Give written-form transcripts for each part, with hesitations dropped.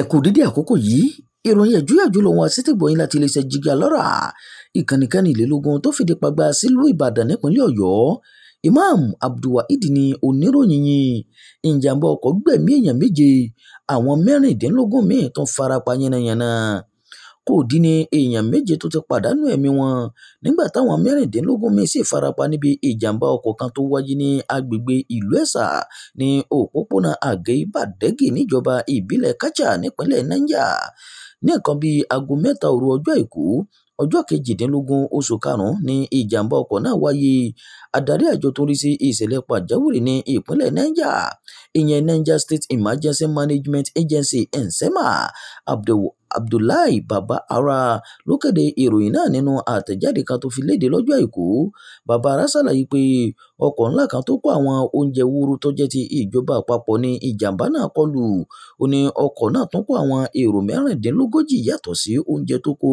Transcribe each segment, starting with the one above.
Ẹ kú dédé àkókò yìí. Ìròyìn ẹ̀júyàjú lòun àṣetìgbọ̀yìn láti iléeṣẹ́ Jígí Alárà, ìkànnì kẹrìnlélógún tó fìdí pagbá sílùú Ìbàdàn nípínlẹ̀ Ọ̀yọ́. Imam Abdulwaheed ní oníròyìn yìí. Ìjàmbá ọkọ̀ gbẹ̀mí èèyàn 7, àwọn 16 míì tún farapa yánnayànna. Kò dín ní èèyàn 7 tó ti pàdánù ẹ̀mí wọn nígbà táwọn 16 míì sì farapa níbi ìjàmbá ọkọ̀ kan tó wáyé ní agbègbè ìlú Ẹ̀sà ní òpópónà Àgẹ́-Bàdégì níjọba ìbílẹ̀ Káchà nípínlẹ̀ Niger. Ní nǹkan bíi aago 3 òru ọjọ́ Àìkú, ọjọ́ 18 oṣù karùn-ún ni ìjàmbá ọkọ̀ náà wáyé. Adarí àjọ tó ń rí sí ìṣẹ̀lẹ̀ pàjáwìrì ní ìpínlẹ̀ Niger, ìyẹn Niger State Emergency Management Agency (NSEMA), Abdullahi Baba Ara ló kéde ìròyìn náà nínú àtẹ̀jáde kan tó fi léde lọ́jọ́ Àìkú. Baba Ara ṣàlàyé pé ọkọ̀ ńlá kan tó kó àwọn oúnjẹ wúrú tó jẹ́ ti ìjọba àpapọ̀ ní ìjàmbá náà kọlù. Ó ní ọkọ̀ náà tún kó àwọn èrò 36 yàtọ̀ sí oúnjẹ tó kó,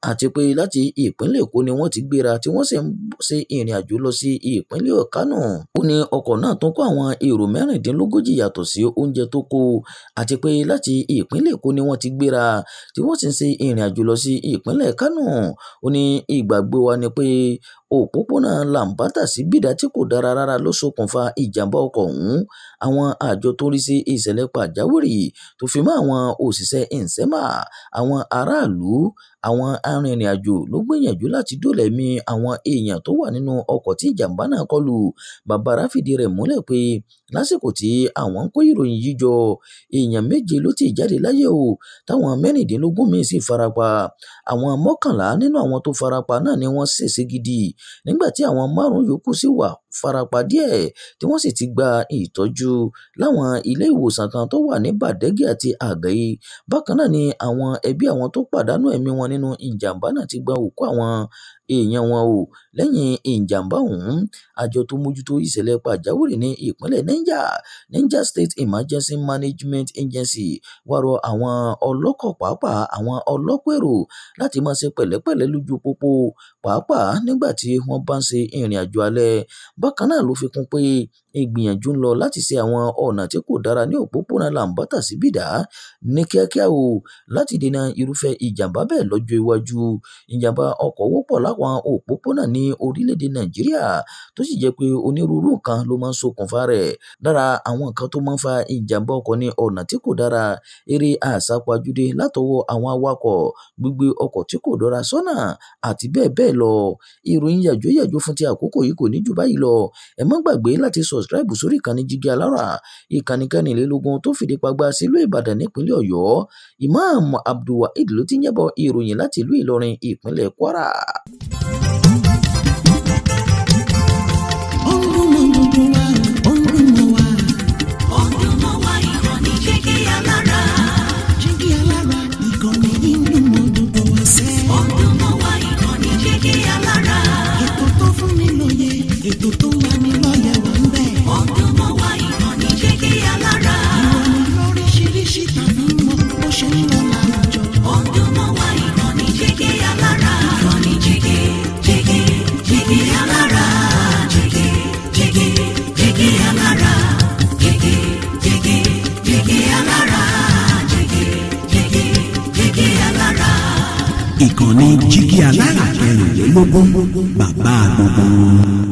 àti pé láti ìpínlẹ̀ Èkó ni wọ́n ti gbéra tí wọ́n sì ń ṣe ìrìn-àjò lọ sí ìpínlẹ̀ Kánò. Ó ní ọkọ̀ náà tún kó àwọn èrò 36 yàtọ̀ sí oúnjẹ tó kó, àti pé láti ìpínlẹ̀ Èkó ni wọ́n ti gbéra tí wọ́n sì ń ṣe ìrìn-àjò lọ sí ìpínlẹ̀ Kánò. Ó ní ìgbàgbọ́ wa ni pé òpópónà Làǹbátà sí Bídà tí kò dára rárá ló ṣokùnfà ìjàmbá ọkọ̀ ọ̀hún. Àwọn àjọ tó ń rí sí ìṣẹ̀lẹ̀ pàjáwìrì tó fi mọ́ àwọn òṣìṣẹ́ NSEMA, àwọn aráàlú, àwọn arìnrìn-àjò ló gbìyànjú láti dóòlà ẹ̀mí àwọn èèyàn tó wà nínú ọkọ̀ tí ìjàmbá náà kọlù. Baba Ara fìdí rẹ̀ múlẹ̀ pé lásìkò tí àwọn ń kó ìròyìn yìí jọ, èèyàn 7 ló ti jáde láyé o, táwọn 16 míì sì farapa. Àwọn 11 nínú àwọn tó farapa náà ni wọ́n ṣèṣe gidi, nígbà tí àwọn 5 yòókù sì wà farapa díẹ̀ tí wọ́n sì ti gba ìtọ́jú láwọn ilé ìwòsàn kan tó wà ní Bàdégì àti Àgẹ́. Bákan náà ni àwọn ẹbí àwọn tó pàdánù ẹ̀mí wọn nínú ìjàmbá náà ti gba òkú àwọn èèyàn wọn o. Lẹ́yìn ìjàmbá ọ̀hún, àjọ tó mójútó ìṣẹ̀lẹ̀ pàjáwìrì ní ìpínlẹ̀ Niger, Niger State Emergency Management Agency, wá rọ àwọn ọlọ́kọ̀ pàápàá àwọn ọlọ́kọ̀ èrò láti máa ṣe pẹ̀lẹ́pẹ̀lẹ́ lójú pópó, pàápàá nígbà tí wọ́n bá ń ṣe ìrìn-àjò alẹ́. Bákan náà ló fi kún pé ìgbìyànjú ń lọ láti ṣe àwọn ọ̀nà tí kò dára ní òpópónà Làǹbátà sí Bídà ní kíákíá o láti dènà irúfẹ́ ìjàmbá bẹ́ẹ̀ lọ́jọ́ iwájú. Ìjàmbá ọkọ̀ wọ́pọ̀ láwọn òpópónà ní orílẹ̀-èdè Nàìjíríà tó sì jẹ́ pé onírúurú nǹkan ló máa ń ṣokùnfà rẹ̀. Lára àwọn nǹkan tó máa ń fa ìjàmbá ọkọ̀ ni ọ̀nà tí kò dára, eré àsápajúdé látọwọ́ àwọn awakọ̀, gbígbé ọkọ̀ tí kò dára sọ́nà àti bẹ́ẹ̀ bẹ́ẹ̀ lọ. Ìròyìn yàjóyàjó fún ti àkókò yìí kò ní jù báyìí lọ. Ẹ má gbàgbé láti subscribe sórí ìkànnì Jígí Alárà, ìkànnì kẹrìnlélógún tó fìdí pagbá sílùú Ìbàdàn nípínlẹ̀ Ọ̀yọ́. Imam Abdulwaheed ló ti ń jábọ̀ ìròyìn láti ìlú Ìlọrin, ìpínlẹ̀ Kwara. Ó ń dún mọ́ gbogbo wa, ó ń dún mọ́ wa. Ó ń dún mọ́ wa, ìkànnì Jígí Alárà. Jígí Alárà, ìkànnì yìí ń dún mọ́ gbogbo wa sẹ́. Ó ń dún mọ́ wa, ìkànnì Jígí Alárà. Ètò tó fún ni lóye, ètò tó ń lani lọ́yẹ̀ wà ń bẹ̀. Ó ń dún mọ́ wa, ìkànnì Jígí Alárà. Ìròyìn lóríṣiríṣi tàbí mọ́ bó ṣe ń lọ láwùjọ. Ó ń dún mọ́ wa, ìkànnì Jígí Alárà. Ìkànnì Jígí, Jígí, Jígí Alárà. Jígí, Jígí, Jígí Alárà. Jígí, Jígí, Jígí Alárà. Jígí, Jígí, Jígí Alárà. Ìkànnì Jígí Alárà kẹrìnlélógún, bàbá gbogbo.